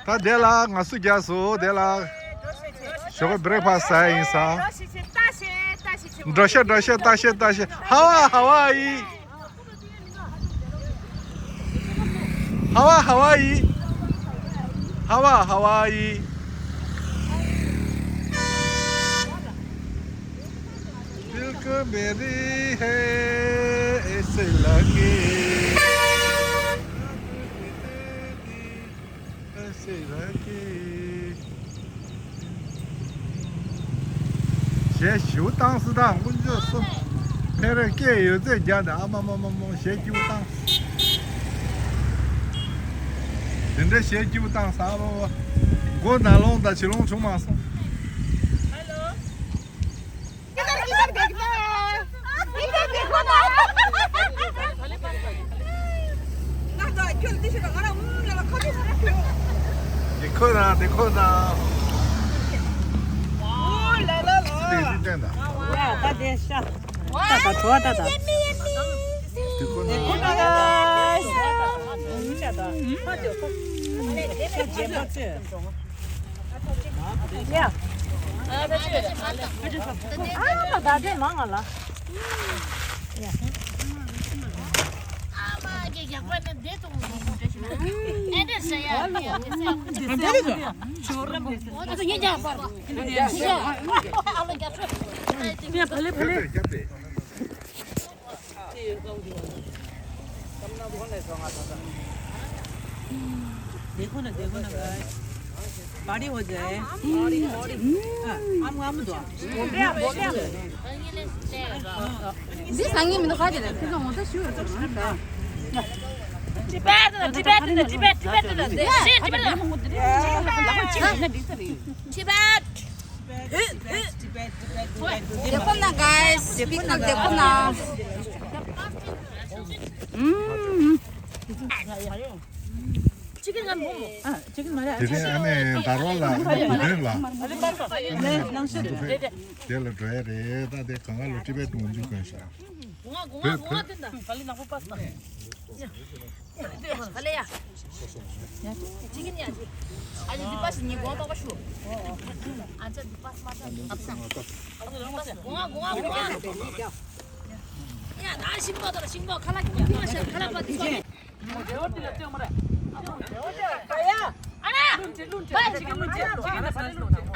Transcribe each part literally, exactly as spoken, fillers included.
ད་དེ་ལ་ང་སུ་རྒྱག་སོ་དེ་ལ། ཞོགས་པ་བྷི་རེག་ཕ་སི་ཟ་ཡིན་ས། འགྲོ་ཤ་འགྲོ་ཤ་ལྟ་ཤ་ལྟ་ཤ། ཧ་ཝ་ཧ་ཝ་ཡི། ཧ་ཝ་ཧ་ཝ་ཡི། ཧ་ཝ་ཧ་ཝ་ཡི། दिल को मेरी है ऐसे लगे। གཞས་ཞུ་བཏང་སྲིད་དང་དཀོན་མཆོག་གསུམ། ཕེ་རེ་སྐད་ཡོད་ཚད་རྒྱག་ནས་ཨ་མ་མ་མ་མ་གཞས་སྐྱིད་པོ་བཏང་། དེ་འདྲ་གཞས་སྐྱིད་པོ་བཏང་ས་ཨ་མ་མ། མགོ་ན་ལོང་དང་བྱི་ལོང་བྱུང་མ་སོང་། इधर, इधर देखना है। इधर देखो ना। देखो ना, देखो ना। ओ, ला, ला, ला। देखो ना। वाह, वाह। देखो ना। देखो ना, guys। ཡ། ཨ་མ་ད་དེ་མང་ང་ལ། ཡ། ཨ་མ་གི་ཡག་པ་ནི་བདེ་ཏོང་ཏོང་འདྲ་ཞིག་ཨེ་འདྲ་ཟེར་ཡ། འདི་ཟེར་ཡ། འོ་ད་ངས་རྒྱག་པར། ཨ་ལ་རྒྱག་ཤོག་ཡ་ཕ་ལེ་ཕ་ལེ། देखो ना, देखो ना, guys। बड़ी हो जाए। हाँ, हम, हम दो। बोल गया, बोल गया। This hanging in the car, like, you know, what shoe? Tibet, Tibet, Tibet, Tibet, Tibet. Tibet. देखो ना guys, देखो ना, देखो ना। ཨ། ཅི་གི་ང་མོ་མོ། ཨ། ཅི་གི་མ་རེད། དེ་རིང་ཨ་ནེ་དར་བ་ལ་ཨ་ནེ་བུ་དོན་ལ། ནང་ཤི་རེད། དེ་ལ་འགྲོ་ཡ་རེད། ད་དེ་གང་ག་ལ་ཊི་བེ་ཊི་འོང་རྒྱུ་གོན་ཤག་གོང་ལ་གོང་ལ་གོང་ལ་དེ་འདྲ། ག་ལེ་ནག་པོ་པ་སྟ། ག་ལེ་ཡ། ཅི་གི་ཉ་ཅི། ཨ་ནི་འདི་པ་སི་ཉི་གོང་པ་པ་ཤུ། ཨ་ཅག་འདི་པ་སི་མ་ཅག་འདི་པ་སི། གོང་ལ་གོང་ལ་གོང་ལ། ཡ་ད་ཤིང་ཏོག་ད་ཤིང་ཏོག་ཁ་ལ་ཁ་ལ་པ་དེ།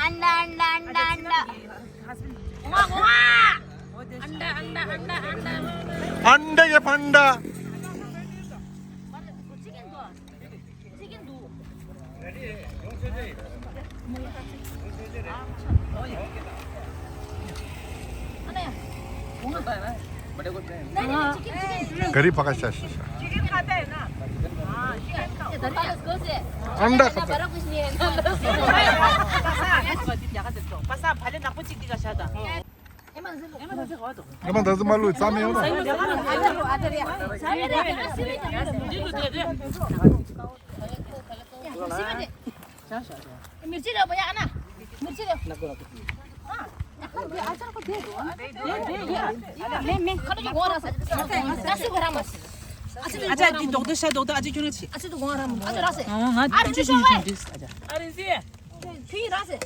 अंडा अंडा अंडा अंडा। अंडा या फंडा। गरी पका शा शा शा। अंडा खा। पासा भले नखपो चिक दिखा शादा। एमा दाजु मालु चामे हो ना। मिर्ची ल्याऊ भैया, आना। मिर्ची ल्याऊ। अँ, अचार को दे दो। दे, दे, दे। मैं, मैं। खा लो जो गोरा सा। दस रुपये ग्राम बस। अच्छा, दी डॉक्टर शायद डॉक्टर आज क्यों नहीं? अच्छा, तो गोरा सा। अच्छा, रासे। हाँ, हाँ, अरे, जो जो जो। अच्छा। अरे, जी। फिर रासे।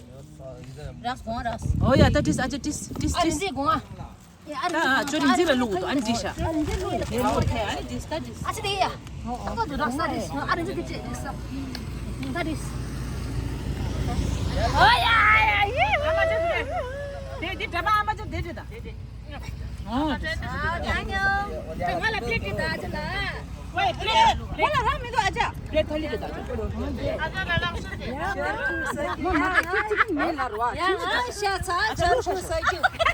रास, गोरा रास। Oh, yeah, that is, अच्छा, this, this, अरे, this। जी, गोरा। ད་ཅོ་རིན་འཛིན་ལ་བླུགས་འདུག་ཨ་ནི་འདི་ཤ། ཨ་ནི་འདི་ལུགས་ཨ་ནི་འདི་ཤ། ཨ་ནི་འདི་ཤ། ཨ་ནི་འདི་ཤ། ཨོ་ཡ་ཡ་ཡ། དེ་འདི་འདྲ་མ་ཨ་མ་ཅོ་དེ་འདྲ་དང་། ཨ་ཨ་ང་ལ་པླེ་ཊི་དང་ཅི་ལ། ཝེ་པླེ་ཊི། ཁོ་ལ་རག་མི་འདུག་ཨ་ཅག་པླེ་ཊི་ཐ་ལི་དེ་དང་ཅོ། ཨ་ཅག་ལ་ལག་ཤུ་དེ། མོ་མ་ཁྱི་ཁྱི་མེ་ལ་རོ་ཨ། ཁྱི་ཁྱི་ཤ་ཚ་ཅར་ཤུ་ས་ཀྱུ། ཨ།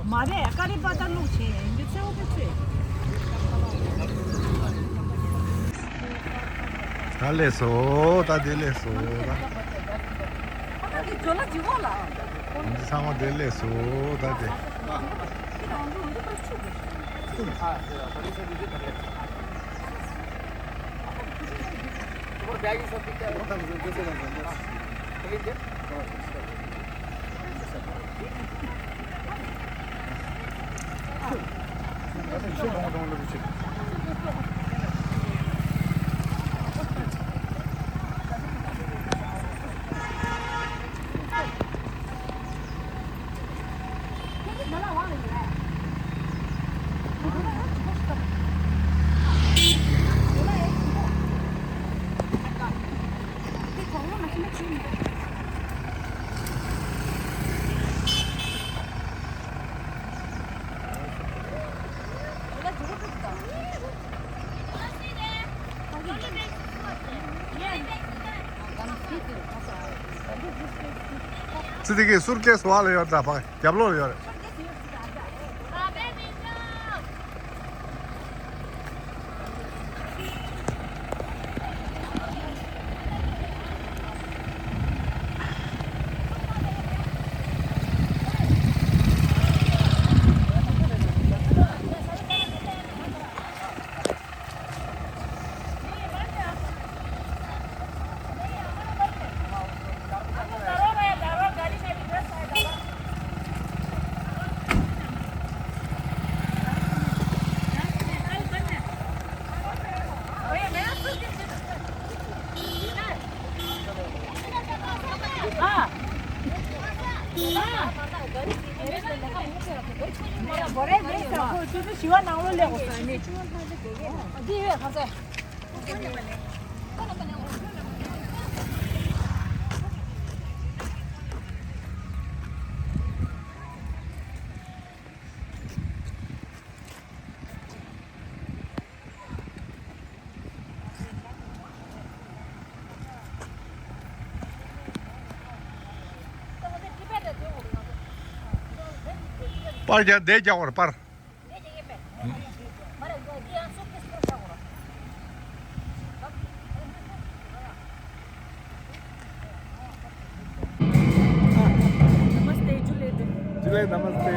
མ་རེད། ཀ་རི་པ་ཏ་བླུགས་བྱས་འདི་ཚེ་འོ་དེ་ཚེ། ད་ལས་སོ། ད་དེ་ལས་སོ། ད། འདི་ཚང་མ་དེ་ལས་སུ་ད་དེ། ཙི་ཏི་གི་སུར་ཀེས་བ་ལ་ཡོད་ད་ཕ་རྒྱབ་ལོག་ལ་ཡོད་རེད། པར་རྒྱག་བསྡད་རྒྱག་པར་པར། नमस्ते, जुले दे। जुले, नमस्ते।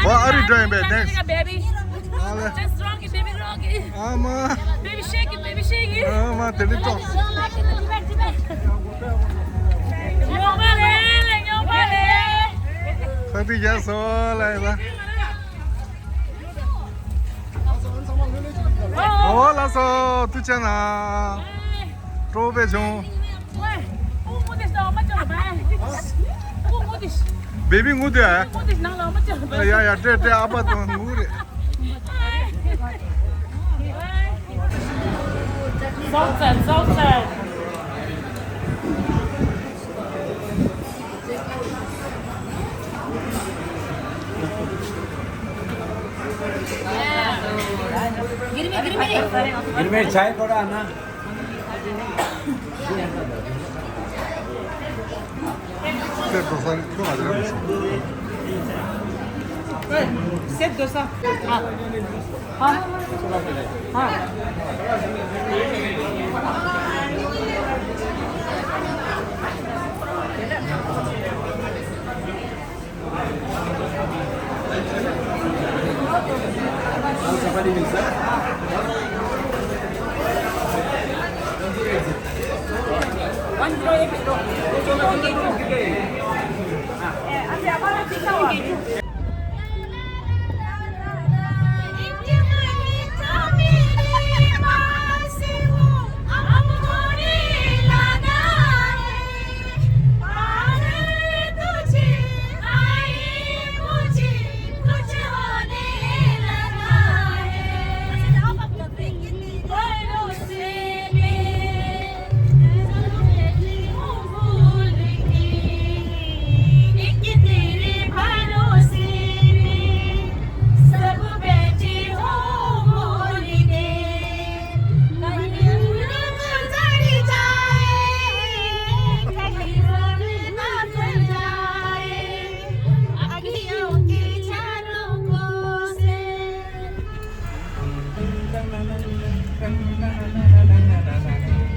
Why are you doing, babe? Next. Baby. Just rock it, baby, rock it. Baby, shake it, baby, shake it. Baby, shake it. དེ་རྒྱལ་སོ་ལ་ཡིན་ལ། ཨོ་ལགས་སོ། ཐུགས་རྗེ་གནང་། སྤྲོ་པོ་བྱུང་། བེ་བི་ངུ་དེ། ཡ་ཡ་སྤྲད་སྤྲད། ཨ་ཕ་དང་ངུ་རེད། ཙོག་ཙེ་ཙོག་ཙེ། गिरमे, गिरमे। गिरमे चाय पड़ा ना। सेट डोसा क्यों आ रहा है? सेट डोसा। हाँ। हाँ। हाँ।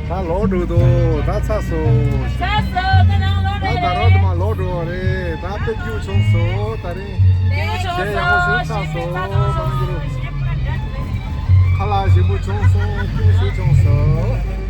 ད་ལོག་འགྲོ་འདུག་ད་ཚར་སོང་། ཚར་སོང་། ད་ནང་ལོག་ད་ད་རོགས་དུ་མ་ལོག་འགྲོ་བ་རེད། ད་དཔེ་སྐྱིད་བྱུང་སོང་། ད་རིང་ཞེ་ཡག་པོ་ཞིག་ཚར་སོང་། ཁ་ལག་ཞིམ་པོ་བྱུང་སོང་། སྐྱིད་ཞིག་བྱུང་སོང་།